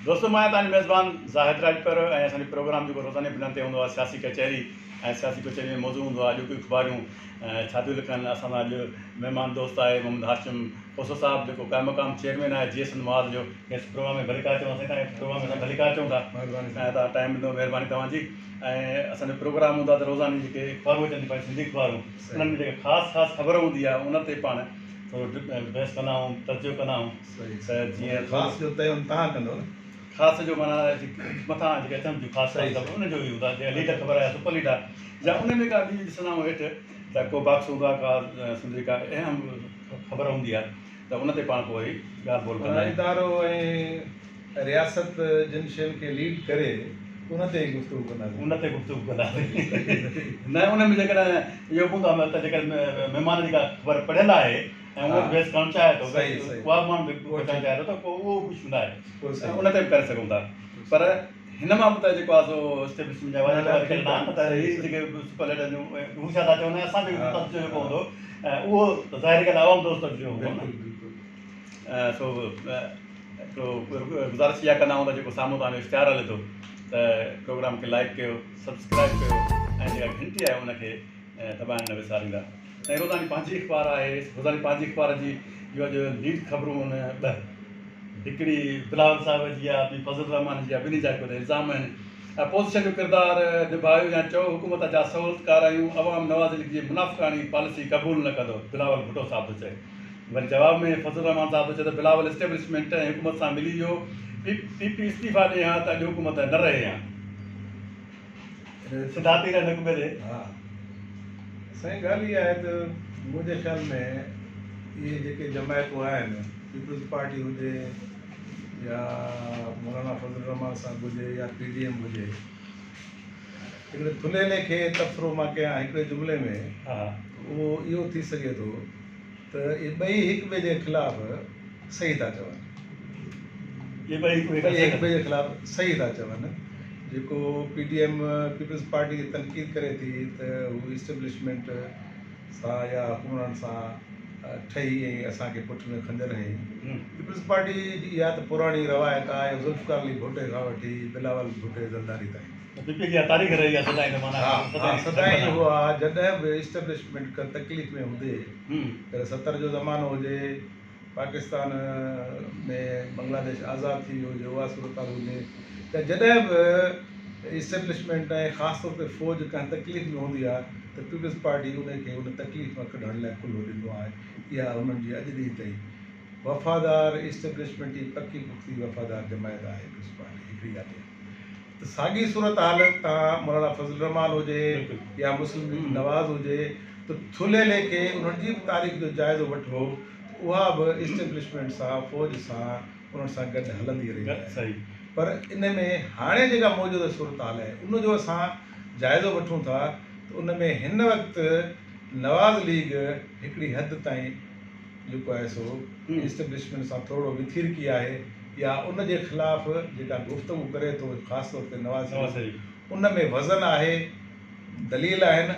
دوستو مان آهيان توهان جو ميزبان زاهد راڄپر ۽ اسان جو پروگرام جيڪو روزاني بنياد تي هوندو آهي سياسي ڪچهري ۽ سياسي ڪچهري ۾ موضوع هوندو آهي اڄوڪيون اخباريون ڇا ٿيون لکن. اسان سان اڄ مهمان دوست آهي محمد هاشم کوسو صاحب جيڪو قائم مقام چيئرمين آهي جي ايس اين محاذ جو، کيس پروگرام ۾ ڀليڪار چون. سائين توهان پروگرام ۾ اسان ڀليڪار چون ٿا ۽ توهان ٽائيم ڏنو مهرباني توهان جي. ۽ اسان جو پروگرام هوندو آهي ته روزاني جيڪي اخبارون اچن ٿيون پنهنجي سنڌي اخبارون انهن ۾ جيڪا خاص خاص خبر هوندي آهي ان تي پاڻ ٿورو بحث ڪندا آهيون تجزيو ڪندا آهيون ته جيئن خاص جو تعين توهان ڪندو نه؟ خاص جو معنيٰ مٿان جيڪي اچن ٿيون خاص خاص خبرون انهن جو ئي هوندو آهي جيڪا ليڊ خبر آهي سپر ليڊ آهي يا ان ۾ ڪا ٻي ڏسندا آهيون هيٺ ته ڪو باڪس هوندو آهي ڪا سنڌ جي ڪا اهم خبر هوندي آهي ته ان تي پاڻ پوء وري ڳالهه ٻولهه ڪندا آهيون. ادارو ۽ رياست جن شين کي ليڊ ڪري ان تي ئي گفتگو ڪنداسين. ان تي گفتگو ڪنداسين نه ان ۾ جيڪڏهن اهو به هوندو آهي ته جيڪڏهن مهمان جي ڪا خبر پڙهيل آهي ۽ اهو به بحث ڪرڻ چاهي ٿو اها به ماڻهو به بچائڻ چاهي ٿو ته پوء اهو ڪجهه نه آهي ان تي به ڪري سگهون ٿا پر هن مان به ته جيڪو آهي سو اسٽيبلشمينٽ جا وڏا وڏا نڪرندا آهن نه ته هي جيڪي سپر ليڊر جون هو ڇا ٿا چون ۽ اسان جو تجزيو جيڪو هوندو اهو ته ظاهري ڳالهه عوام دوست تجزيو هوندو نه. سو هڪڙو گذارش اها ڪندا آهيون ته جيڪو سامهون توهان جو اشتهار هلي ٿو ته پروگرام کي لائڪ ڪيو سبسڪرائب ڪيو ۽ جيڪا گهنٽي آهي ان کي دٻائڻ نه وساريندا. ۽ روزاني پنهنجي اخبار آهي. روزاني پنهنجي اخبار جي اهو اڄ ليڊ خبرون آهن ٻه، هڪڙي بلاول صاحب جي آهي ٻي فضل الرحمان جي آهي، ٻنهي جا هڪ ٻئي تي الزام آهن. اپوزيشن جو ڪردار نڀايو يا چئو حڪومت جا سهولتڪار آهيون، عوام نواز ليگ جي منافقاڻي پاليسي قبول نه ڪندو، بلاول ڀٽو صاحب ٿو چئي. وري جواب ۾ فضل الرحمان صاحب ٿو چئي ته بلاول اسٽيبلشمينٽ ۽ حڪومت سان ملي ويو، پي پي استعيفا ڏئي ها ته اڄ حڪومت نه رهي ها. سڌا تير آهن هڪ ٻئي تي. ها سائين ڳالهه اها آهي ته منهنجي خيال ۾ اهي جيڪي جماعتون آهن پيپلز پارٽي هجي يا مولانا فضل الرحمان صاحب هجي يا پي ڊي ايم هجي هڪڙي ٿلهي ليکي تبصرو مان ڪيان هڪڙي جملي ۾ اهو اهو ٿي سگهي ٿو ته اهي ٻئي هڪ ٻئي جي خلاف صحيح ٿا چون. اهي ٻئي هڪ ٻئي جي خلاف صحيح ٿا چون. جيڪو P D M peoples party تي تنقيد ڪري ٿي ته هو اسٽيبلشمينٽ سان يا حڪمرانن سان ٺهي ۽ اسان کي پٺ ۾ خنجر هنئي. پيپلز پارٽي جي اها ته پراڻي روايت آهي ذوالفقار علي ڀٽي کان وٺي بلاول ڀٽي زرداري تائين. پي پي جي اها تاريخ رهي آهي سدائين ته معنيٰ ها ها سدائين اهو آهي جڏهن به اسٽيبلشمينٽ ڪا تڪليف ۾ هوندي ڪڏهن 70 جو زمانو هجي پاڪستان ۾ بنگلاديش آزاد ٿي ويو هجي اها صورتحال هجي يا جڏهن به اسٽيبلشمينٽ ۽ خاص طور تي فوج ڪنهن تڪليف ۾ هوندي آهي ته پيپلز پارٽي ان کي ان تڪليف مان ڪڍڻ لاء ڪلهو ڏنو آهي اها انهن جي اڄ ڏينهن تائين وفادار اسٽيبلشمينٽ جي پڪي پختي وفادار جماعت آهي پيپلز پارٽي هڪڙي ڳالهه اها ته ساڳي صورتحال تان مولانا فضل الرحمان هجي يا مسلم ليگ نواز هجي ته ٿلهي ليکي انهن جي به تاريخ جو جائزو وٺبو ته اها به اسٽيبلشمينٽ سان فوج سان انهن سان گڏ هلندي رهي آهي پر ان ۾ هاڻي جيڪا موجوده صورتحال آهي ان جو اسان جائزو وٺون ٿا ته ان ۾ هن وقت نواز ليگ هڪڙي حد تائين جيڪو آهي سو اسٽيبلشمينٽ سان ٿورڙو وٿيرڪي آهي يا ان جي خلاف جيڪا گفتگو ڪري ٿو خاص طور تي نواز شريف ان ۾ وزن آهي دليل آهن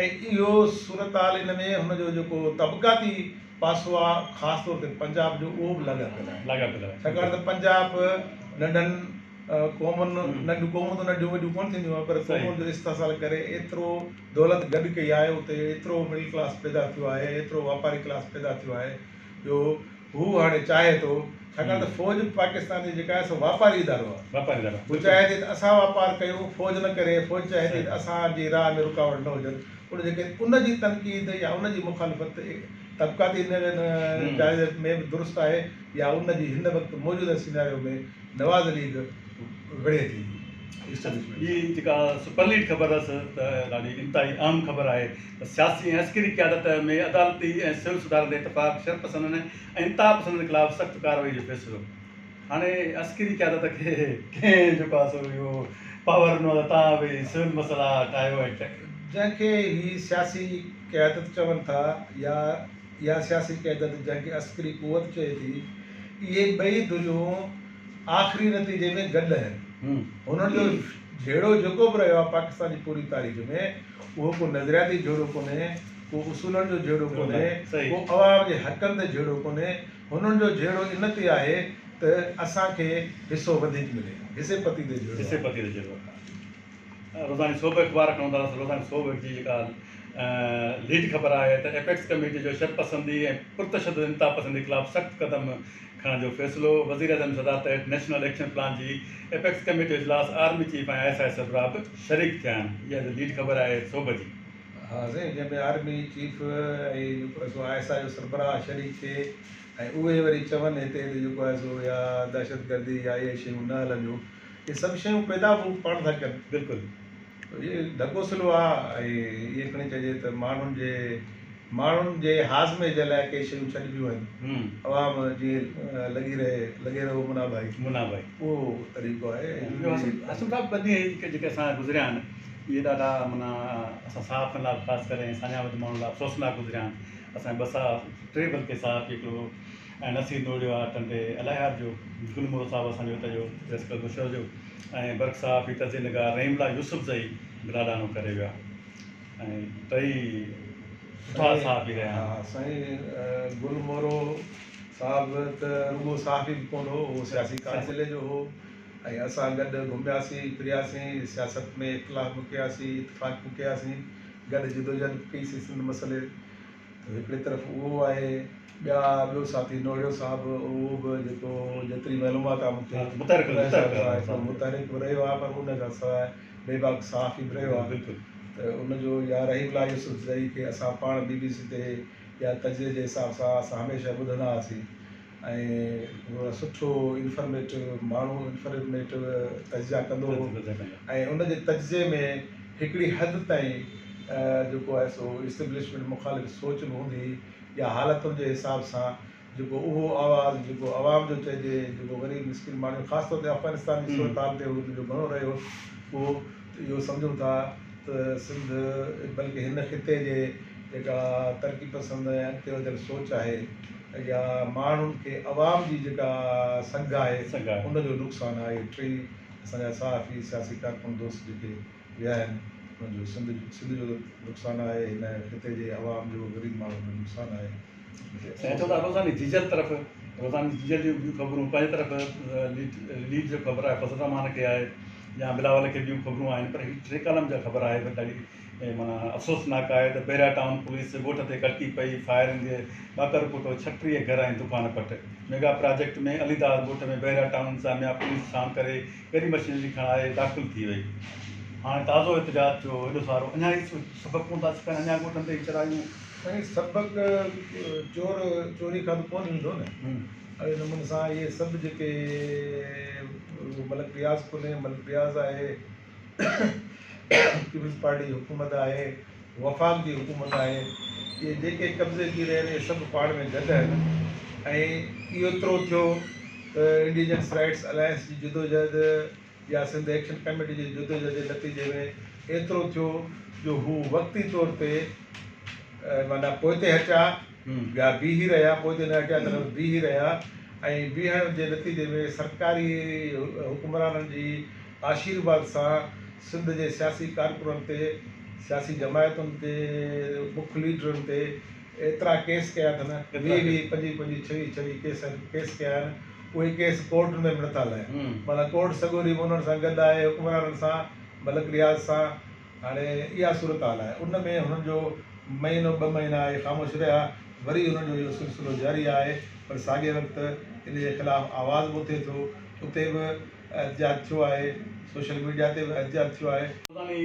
۽ اهو صورتحال ان ۾ هن جو جيڪو طبقاتي پاسو آهي خاص طور تي پنجاب جو اهو به لاڳاپيل آهي ڇاڪاڻ ته پنجاب ننڍن قومن ننڍيون قومون ته ننڍيون وڏيون ڪونه ٿينديون پر قومن جو استحصال ڪري ايترو دولت گڏ ڪئي آهي اتي ايترو مڊل ڪلاس پيدا ٿيو آهي ايترو واپاري ڪلاس پيدا ٿيو آهي جو هو هاڻي چاهي ٿو ڇاڪاڻ ته فوج به پاڪستان جي جيڪا آهي سو واپاري ادارو آهي واپاري ادارو هو چاهي ٿي ته اسان واپار ڪيون فوج نه ڪري فوج چاهي ٿي ته اسان جي راهه ۾ رڪاوٽ نه هجن ان جي ڪري ان جي تنقيد يا ان جي مخالفت طبقاتي جائزي ۾ به درست آهي يا ان جي هن وقت موجوده سيناريو ۾ نواز ليگ وڙهي ٿي اسٽيبلشمينٽ هي جيڪا سپر ليڊ خبر اٿس ته ڏاڍي انتهائي اهم خبر آهي ته سياسي ۽ عسڪري قيادت ۾ عدالتي ۽ سول سڌارن تي اتفاق، شرپسندن ۽ انتهاپسندن خلاف سخت ڪارروائي جو فيصلو. هاڻي عسڪري قيادت کي ڪنهن جيڪو آهي سو اهو پاور ڏنو آهي ته توهان ڀئي سول مسئلا ٺاهيو ۽ جنهن کي هي سياسي قيادت چون ٿا يا اها سياسي قيادت جنهن کي عسڪري قوت چئي ٿي، اهي ٻئي ڌريون آخري نتيجي ۾ گڏ آهن. هنن جو جهيڙو جيڪو به رهيو آهي پاڪستان جي پوري تاريخ ۾ اهو ڪو نظرياتي جهيڙو ڪونهي، ڪو اصولن جو جهيڙو ڪونهي، ڪو عوام جي حقن تي جهيڙو ڪونهي، هنن جو جهيڙو ان تي آهي ته اسان کي حصو وڌيڪ ملي. حصي پتي تي جهيڙو حصي پتي تي جهيڙو. روزاني سوڀ اخبار کڻون ٿا ته روزاني سوڀ جي جيڪا ليڊ خبر آهي ته ايپيڪس ڪميٽي جو شرپسندي ۽ پرتشدد انتهاپسندي خلاف سخت قدم کڻڻ جو فيصلو، وزيراعظم صدارت هيٺ نيشنل ايڪشن پلان جي ايپيڪس ڪميٽي جو اجلاس، army chief ۽ I S I سربراهه به شريڪ ٿيا آهن. اها ليڊ خبر آهي سوڀ جي. ها سائين جنهن ۾ آرمي چيف ۽ جيڪو آهي سو I S I جو سربراهه شريڪ ٿئي ۽ اهي وري چون هتي ته جيڪو آهي سو يا دهشتگردي يا اهي شيون نه هلنديون. اهي سڀ شيون پيدا به هو پاڻ ٿا ڪن. بلڪل. اهي ڌڪو سلو آ ۽ ائين کڻي چئجي ته ماڻهن جي ماڻهن جي هاضمي جي لاء ڪي شيون ڇڏبيون آهن. عوام جيئن لڳي رهي لڳي رهو منا ڀائي. منا ڀائي. اهو طريقو آهي. ٻيو حسن صاحب ٻه ڏينهن جيڪي اسان جا گذريا آهن اهي ڏاڍا معنيٰ اسان صحافين لاء به خاص ڪري ۽ ساڃاهه وڌ ماڻهن لاء افسوسناڪ گذريا آهن. اسان جا ٻه صحافي ٽي بلڪه صحافي هڪڙو ۽ نصير نوڙيو آ ٽنڊي الهيار جو، گل مورو صاحب اسان جو هتي جو پريس ڪلب مشهور جو ۽ برک صحافي تجزيي نگار رحيم الله يوسفزئي به لاڏاڻو ڪري ويا ۽ ٽئي سٺا صحافي رهيا آهن. ها سائين گل مورو صاحب ته رڳو صحافي به ڪونه هو، هو سياسي ڪارڪن ضلعي جو هو ۽ اسان گڏ گهمياسين ڦرياسين، سياست ۾ اختلاف به ڪياسين، اتفاق به ڪياسين، گڏ جدوجهد به ڪئي سين سنڌ مسئلي ته هڪڙي طرف اهو آهي ٻيا ٻيو ساٿي نوڙيو صاحب اهو به جيڪو جيتري معلومات آهي مون کي متحرڪ ان حساب سان هڪڙو متحرڪ به رهيو آهي پر ان کان سواء بيباڪ صحافي به رهيو آهي بلڪل ته ان جو يا رحيم الله يوسف زئي کي اسان پاڻ بي بي سي تي يا تجزيي جي حساب سان اسان هميشه ٻڌندا هئاسين ۽ هڪڙو سٺو انفارميٽو ماڻهو انفارميٽو تجزيا ڪندو هو ۽ ان جي تجزيي ۾ هڪڙي حد تائين جيڪو آهي سو اسٽيبلشمينٽ مخالف سوچ به هوندي هئي يا حالتن جي حساب سان جيڪو اهو آواز جيڪو عوام جو چئجي جيڪو غريب مسڪين ماڻهو خاص طور تي افغانستان جي صورتحال تي هن جو گهڻو رهيو اهو ته اهو سمجهون ٿا ته سنڌ بلڪه هن خطي جي جيڪا ترقي پسند ۽ اڳتي وڌيل سوچ آهي يا ماڻهن کي عوام جي جيڪا سگهه آهي ان جو نقصان آهي. ٽئي اسان جا صحافي سياسي ڪارڪن دوست جيڪي ويا آهن انهن جو سنڌ سنڌ جو نقصان آهي هن خطي جي عوام جو غريب ماڻهن جو نقصان آهي. سائين چون ٿا روزاني جيجل طرف روزاني جيجل جون ٻيون خبرون پنهنجي طرف ليڊ ليڊ جو خبر آهي فضل الرحمان کي آهي يا بلاول کي ٻيون خبرون آهن پر هي ٽي ڪالم جا خبر آهي ته ڏاڍي معنيٰ افسوسناڪ آهي ته بحريا ٽائون پوليس ڳوٺ تي ڪڙڪي پئي فائرنگ ٻاڪر ڪوٽو 36 گهر ۽ دڪان پٽ ميگا پراجيڪٽ ۾ علي داد ڳوٺ ۾ بحريا ٽائون انتظاميا پوليس ساڻ ڪري ڳري مشينري کڻائي داخل ٿي وئي. هاڻي تازو احتجاج ٿيو ايڏو سارو اڃا هي سبق ڪونه ٿا سکن اڃا ڳوٺن تي هي چڙهايون. سائين سبق چور چوري کان ته ڪونه ايندو نه اهڙي نموني سان اهي سڀ جيڪي ملڪ رياض ڪونهي ملڪ رياض آهي پيپلز پارٽي جي حڪومت آهي وفاق جي حڪومت آهي اهي جيڪي قبضي گير آهن اهي سڀ پاڻ ۾ گڏ آهن ۽ اهو ايترو ٿيو ته انڊيجنس رائٽس الائنس جي جدوجهد يا سنڌ ايڪشن ڪميٽي جي جدوجهد جي نتيجي ۾ ايترو ٿيو جو هو وقتي طور تي معنيٰ پوئتي هٽيا يا بيهي رهيا، پوئتي نه هٽيا ته بيهي رهيا ۽ بيهڻ جي نتيجي ۾ سرڪاري حڪمرانن جي آشيرواد سان سنڌ جي سياسي ڪارڪنن تي، سياسي جماعتن تي مک ليڊرن تي ايترا ڪيس ڪيا اٿن، ويهه ويهه، پنجويهه پنجويهه، ڇويهه ڇويهه ڪيس ڪيس ڪيا آهن، اهي ڪيس ڪورٽن ۾ به نٿا هلائين، معنيٰ ڪورٽ سڳوري به انهن سان گڏ آهي، حڪمرانن سان، ملڪ رياض سان، هاڻي اها صورتحال آهي، ان ۾ هنن جو مهينو ٻه مهينا اهي خاموش رهيا، وري هنن جو اهو سلسلو جاري آهي، پر ساڳئي وقت ان جي خلاف آواز به اٿي ٿو، اتي به احتجاج ٿيو آهي، سوشل ميڊيا تي به احتجاج ٿيو آهي. روزاني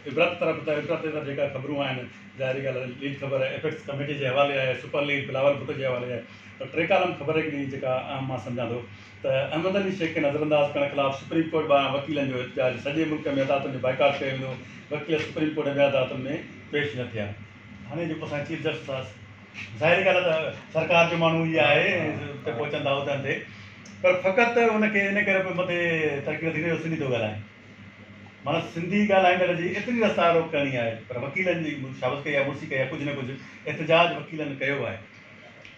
عبرت طرف ته عبرت طرف جيڪا خبرون آهن ظاهري ڳالهه آهي ليڊ خبر ايپڪس ڪميٽي جي حوالي آهي سپر ليڊ بلاول ڀٽو جي حوالي آهي پر ٽي ڪالم خبر هڪڙي جيڪا اهم مان سمجهان ٿو ته احمد علي شيخ کي نظرانداز ڪرڻ خلاف سپريم ڪورٽ ٻاهران وڪيلن جو احتجاج، سڄي ملڪ ۾ عدالتن جو بائيڪاٽ ڪيو ويندو، وڪيل سپريم ڪورٽ ۽ ٻين عدالتن ۾ پيش نه ٿيا. هاڻي جيڪو اسان چيف جسٽس آهي ظاهري ڳالهه آهي ته سرڪار جو ماڻهو ئي آهي ۽ اتي پهچن ٿا عهدن تي پر فقط ان کي ان ڪري به مٿي ترقي نٿي ڏئي جو سنڌي ٿو ڳالهائي معنيٰ سنڌي ڳالهائيندڙ جي ايتري رستا روڪ ڪرڻي آهي پر وڪيلن جي شابس ڪئي آهي مڙسي ڪئي آهي ڪجهه نه ڪجهه احتجاج وڪيلن ڪيو آهي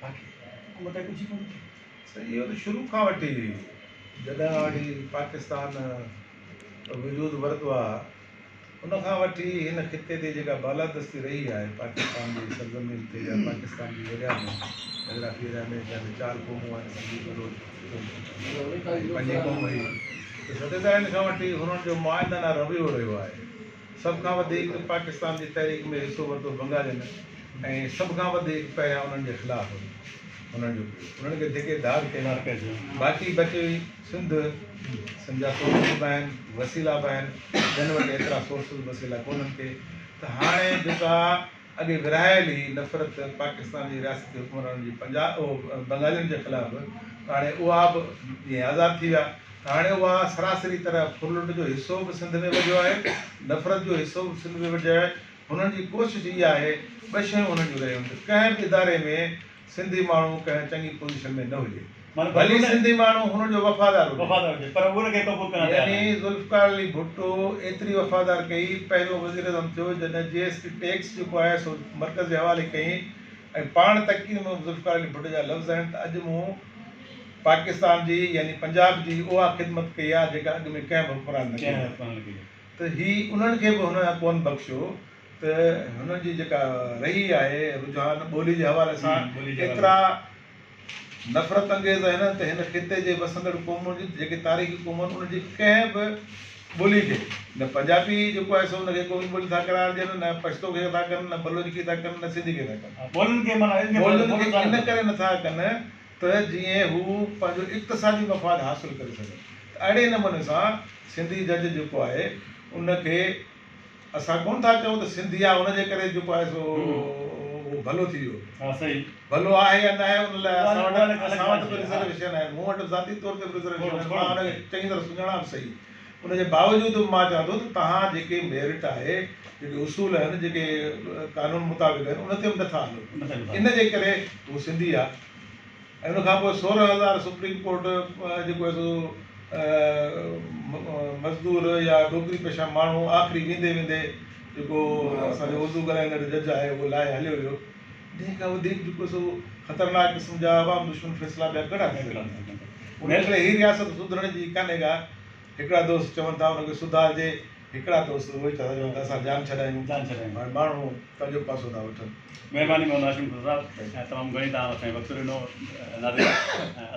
باقي حڪومت کي ڪجهه ئي ڪونه ٿئي. سائين اهو ته شروع کان وٺي جڏهن کان وٺي پاڪستان وجود ورتو آ ان کان وٺي هن خطي تي جيڪا بالادستي رهي آهي پاڪستان جي سرزمين تي يا پاڪستان جي ايريا ۾ جاگرافي ايريا ۾ جنهن ۾ چار قومون آهن سنڌي، بلوچ، پشتون ۽ پنجين قوم هئي ته ستيتاليهن کان وٺي هنن جو معاهدانه رويو رهيو آهي. سڀ کان وڌيڪ پاڪستان جي تحريڪ ۾ حصو ورتو بنگالين ۽ سڀ کان وڌيڪ پهريان انهن جي خلاف هنن جو پيو انهن کي ڌڪي ڌار ڪيو باقي بچي سنڌ، سنڌ جا سورسز به آهن، وسيلا به آهن، ٻين وٽ ايترا سورسز وسيلا ڪونهن ڪي ته هاڻي جيڪا اڳي ورهايل هئي نفرت پاڪستان جي رياستي حڪمرانن جي پنجاب بنگالين جي خلاف ته هاڻي اها به جيئن آزاد ٿي ويا ته هاڻي اها سراسري طرح ڦرلٽ جو حصو به سنڌ ۾ وڌيو آهي نفرت جو حصو به سنڌ ۾ وڌيو آهي هنن جي ڪوشش اها آهي ٻه شيون هنن جون رهيون ته ڪنهن به اداري ۾ سنڌي ماڻهو ڪنهن چڱي پوزيشن ۾ نه هجي. ڀلي سنڌي ماڻهو هن جو وفادار هجي. يعني ذوالفقار علي ڀٽو ايتري وفادار ڪئي، پهريون وزيراعظم ٿيو جڏهن جي ايس ٽي ٽيڪس جيڪو آهي سو مرڪز جي حوالي ڪيائين ۽ پاڻ تقرير ۾ ذوالفقار علي ڀٽو جا لفظ آهن ته اڄ مون پاڪستان جي يعني پنجاب جي اها خدمت ڪئي آهي جيڪا اڳ ۾ ڪنهن به حڪمران نه ڪئي آهي ته هي انهن کي به هن ڪونه بخشيو ته هنن جي جيڪا رهي آهي رجحان ٻولي جي حوالي سان ايترا نفرت انگيز آهن ته هن خطي جي وسندڙ قومن جي جيڪي تاريخي قومون آهن انهن جي ڪنهن به ٻولي کي نه پنجابي جيڪو آهي سو ان کي قومي ٻولي ٿا قرار ڏين نه پشتو کي ٿا ڪن نه بلوچ کي ٿا ڪن نه سنڌي کي ٿا ڪن. ٻولين کي ان ڪري نٿا ڪن ته جيئن هو پنهنجو اقتصادي مفاد حاصل ڪري سگهن ته اهڙي نموني سان سنڌي جج جيڪو آهي ان کي اسان ڪونه ٿا چئون ته سنڌي آهي ان جي ڪري جيڪو آهي سو اهو ڀلو ٿي ويو. ڀلو آهي يا ناهي ان لاء اسان وٽ اسان وٽ به رزرويشن آهن مون وٽ ذاتي طور تي به رزرويشن آهن مان ان کي چڱي طرح سڃاڻان به سهي ان جي باوجود به مان چوان ٿو ته توهان جيڪي ميرٽ آهي جيڪي اصول آهن جيڪي قانون مطابق آهن ان تي به نٿا هلو ان جي ڪري هو سنڌي آهي. ۽ ان کان پوء 16,000 سپريم ڪورٽ جيڪو آهي سو مزدور يا نوڪري پيشه ماڻهو آخري ويندي ويندي جيڪو اسان جو اردو ڳالهائيندڙ جج آهي اهو لاهي هليو ويو. انهيء کان وڌيڪ جيڪو سو خطرناڪ قسم جا عوام دشمن فيصلا ٻيا ڪهڙا ٿي سگهن ٿا. ان ڪري هي رياست سڌرڻ جي ڪانهي ڪا. هڪڙا دوست چون ٿا ان کي سڌارجي، هڪڙا دوست اهي ٿا چون ته اسان جان ڇڏايون. هاڻي ماڻهو پنهنجو پاسو ٿا وٺن. مهرباني محمد هاشم کوسو صاحب ۽ تمام گهڻي توهان اسان کي وقت ڏنو. ناظرين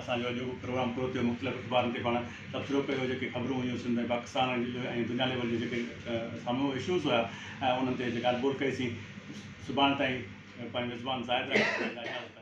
اسان جو اڄوڪو پروگرام پورو ٿيو مختلف اخبارن تي پاڻ تبصرو ڪيو جيڪي خبرون هيون سنڌ ۽ پاڪستان ۽ دنيا ليول جي جيڪي سامهون اشوز هيا ۽ انهن تي ڳالهه ٻولهه ڪئي سين. سڀاڻي تائين پنهنجي ميزبان زاهد رحيم کي اجازت.